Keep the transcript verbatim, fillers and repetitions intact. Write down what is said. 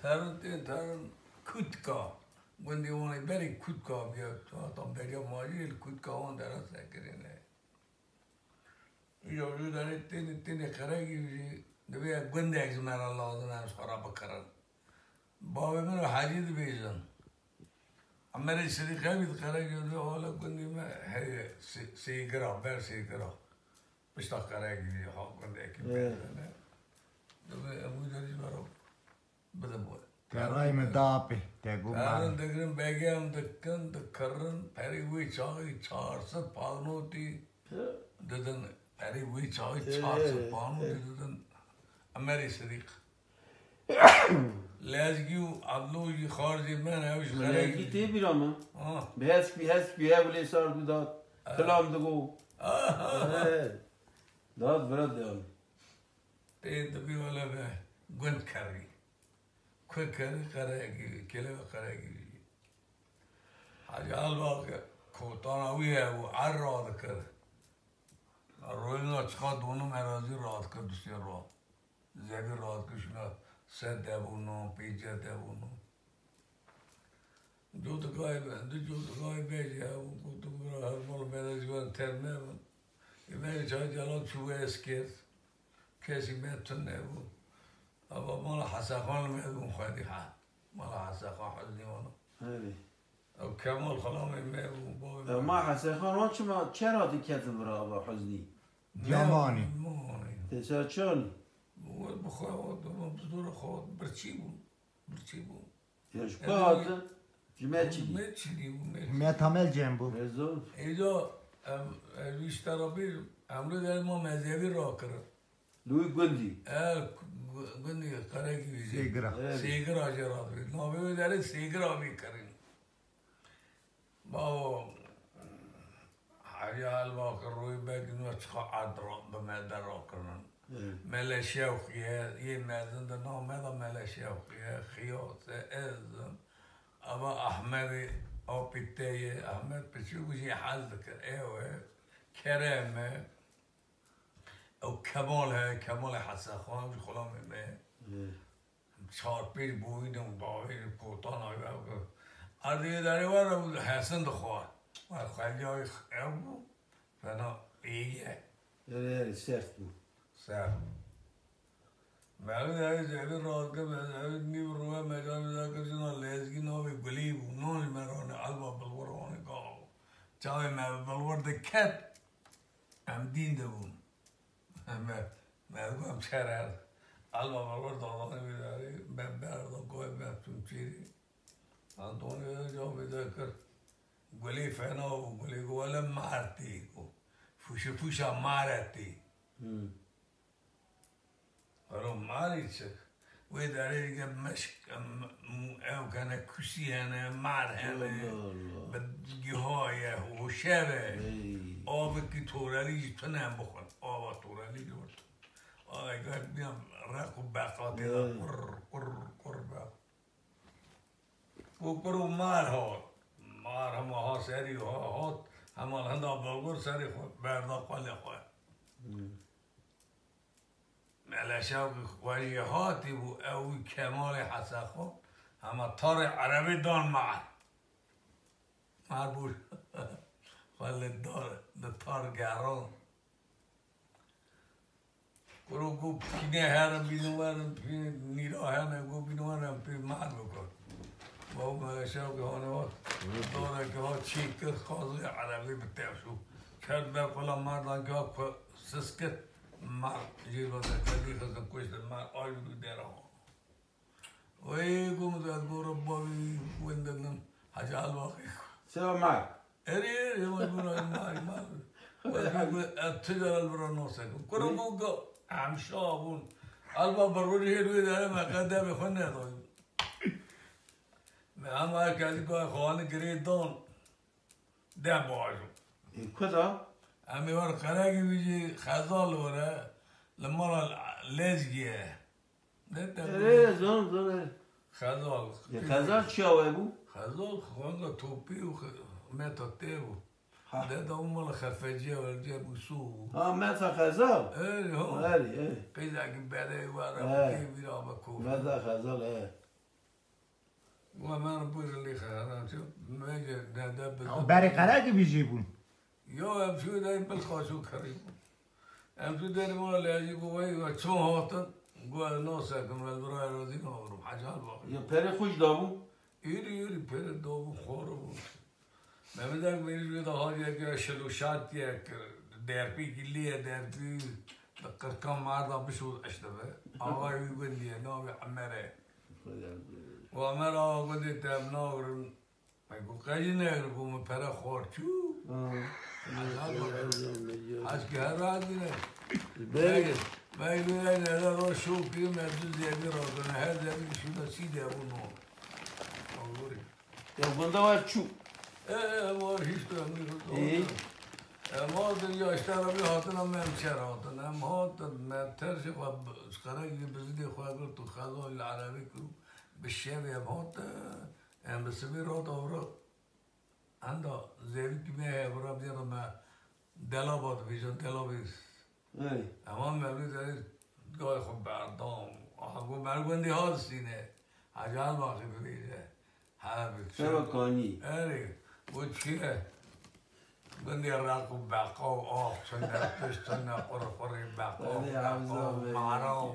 Terin tên terin Kutka. Gundê wan ê berê Kutka bûye. Hatan beriya majî li Kutka wan dera sekirîne. Îja jû derê têne, têne Qeregî jî divê gundek ji me re lazim e, em ji xwe re bikirin. Bavê min û Hecî dibêjin. Emerê Sidîqê bî di Qeregî divê hala gundê me heye Sê-, Sêgira, ber Sêgira. Pişta Qeregî ha gundekî Ê. Pêdene. Divê em wî derî ji me re bidin we. Te ray min da apê, te got Perin ma. Digrin, begê em dikin, dikirin, perî wê çaxî çar sed panotî didin, perî wê çaxî Ê, çar sed panotî ê. Didin. Emerê Sidîq. Lezgî û Eblo jî xarzê me ne, ew ji Lezgî Xerek. Tê bîra min. Ha. Bi hespî, hespî, ev lê sar dû dat. Ha. Kilam digo. Ha, ha, ha. He. Dat vira de. Tê dibî wele be gund kerrî. Ku kerrî Qeregî, kelebe Qeregî. Hacî Elba ke kotana wî hebû, er radikir. Royna çiqa donim erazî radikir, du sê rad. Zevî radikir, şuna se debûno, pêce debûno. Cotikayê be, di cotikayê be jî hebû, gotin bira her mal me de ji wan ter nebin. Ê me çay calan çû esker. Kesî me tune bû. Ava mala Hesexan li me bûn xwedî ha. Mala Hesexan Huznî wana. Erê. Ew Kemal xelamê me bû, bavê Ew me. Ma Hesexan wan çima çera diketin vira ava Huznî? Yamanî. Yamanî. Te ser çi anî? Wer bi xwe hat, bi zora xwe hat, birçî bûn. Birçî bûn. Ya ji ku hatin? Ji me çi dî? Me çi dî bû, me çi dî. Me tamel cem bû. Rezo. Êca em, em ji te re bêjim, em li derê ma mezhebî rakirin. Li wî gundî? E, gu-, gundî Qeregî wî jî. Sêgira. Evet. Sêgira jê radibê. Navê wê derê Sêgira bî kirin. Bawo, Hecî Elba ki rûyê begîno çiqa erd ra-, bi me de rakirinin. Evet. Mele Şewqî ye, yê mezin de nav me de Mele Şewqî ye, Xiyas e, ez im. Ava Ahmedê apî te ye, Ahmed piçûk jî hez dikir, ew e, Kerem e. Ew Kemal heye, Kemalê Hesexan ji xulamê me. Çar pênc boyîn û dawîn û kotana wî ew. Erdê derê were û Hesin dixwar. Wer xweliyayî ew bû. Fena êye. Erê, erê, sert bû. Sert. Mevlid ew zevî radike, me zevî nîv rûve mecan vîda kir, jina lezgî navê Gulî bû. Nan ji me rane, elba bilwir wane gav. Çavê me bilwir diket, em dîn de bûn. Me, me digot em çer her. Elba me wer dadanê wî derê, me berda goy me tûm çêrî. Antonî de cavê de kir. Gulê fena bû, Gulê got, "Wele mar tê," got. "Fûşe fûşa mare tê." Hmm. Welo marî çi? Wê derê dike meşk, em, ew hene, kusî hene, mar hene. Allah Allah. Bi giha ye, hoşer e. Ey. Avekî torelî jî tune em bixwin. Ava torelî jî wir tune. Ava ger bîya req û beqa tê de Ey. Qur, qur, qur be. Û qur û mar hat. Mar hema ha serî ha hat. Hema hinda bilwir serê xwe berda xwelê xwe. Hmm. Meleşa xwe jî hatî bû, ew Kemalê Hesexan, hema tarê erebê dan mar. Mar bû, xwe li dar, li tar geran. Kuro got, "Pînê herin, bînin werin, pînê nîra hene," got, "Bînin werin, em pê mar bikin." Baw Meleşa ki hane hat, darekî hat çî kir, xazê erebê bi tevşû. Kerd ber xwe la mardan ki hat xwe sis kir, mar jê ve derketî xistin kuştin, mar ay û dera. Wê gom zat gora bavî wendin Hacı Albaqî. Seba mar. Erê, erê, ma gora mar, mar. Wê gom ez tu cara li vira nose. Kura gom go, em şabûn. Alba berwirî hêr wê dere me qedemê xwe nedayî. Me hema kesî ku xwe girê dan. De bajo. Ê, ku da? Em ê wer Qeregî wî jî Xezal were, li mala Lezgî ye. Ne te Ê, zon, zon, ê. Xezal. Ê, Xezal çiya we bû? Xezal xwenda topî û xe-, meta tê bû. Ha. De da û mala xefeciye were, cê bû sû bû. Ha, meta Xezal? Ê, ho. Erê, ê. Qîzekî berê were, Ê. Kê vîra be ko. Meta Xezal, ê. Û me re pir lê xeyalan çû. Me ge dede bi Ew berê qerekî bijî bûn. Yo, em çû de bil xaçû kerî bûn. Em çû derê malê, ez jî got, "Wey, we çima hatin?" Got, "Ez nasekim, ez bi raya razî nabim, hecal bak." Ya perê xwe jî dabû. Êrî, êrî pere dabû, xwaro bû. Mehmet Akbêrî jî de hatiye ke şil û şatiye ke derpî gilliye derpî bi qirkan merda bişû eştebe. Awa wî gundiye, navê Emer e. Û Emer awa gundê te em nagirin. Me got, "Qey jî negir," got, "Min pere xwar çû." Hezar bak. Hezkî her rahat bîne. Belge. Me got, "Ey nere ro şo kî me du zevî radine. Her zevî şûna sî de bû no." Agorî. Ya gunda var çû. E, e, var hiç de emri. Ê. Em hatin ya işte Rabî hatin, em em çer hatin. Em hatin, me tersê xwe, qerekî bizidê xwe girt û xezan li Erebî kir û bi şevê em hatin. Em bi sibê rota vira. Enda zevîkî me heye vira bîne me delaba dibêjin, delabê. Ey. Ema mevlûd erê gay xwe berdam. Aha, got, "Mer gundê ha distîne." Hecel Baxî dibêje. Her bi Seba kanî. Erê, got, "Çi ye?" Gundê req û beqa û ax, çine, tişt, çine, qurqurê beqa û Erê, beqa Hamza û Bey. mara û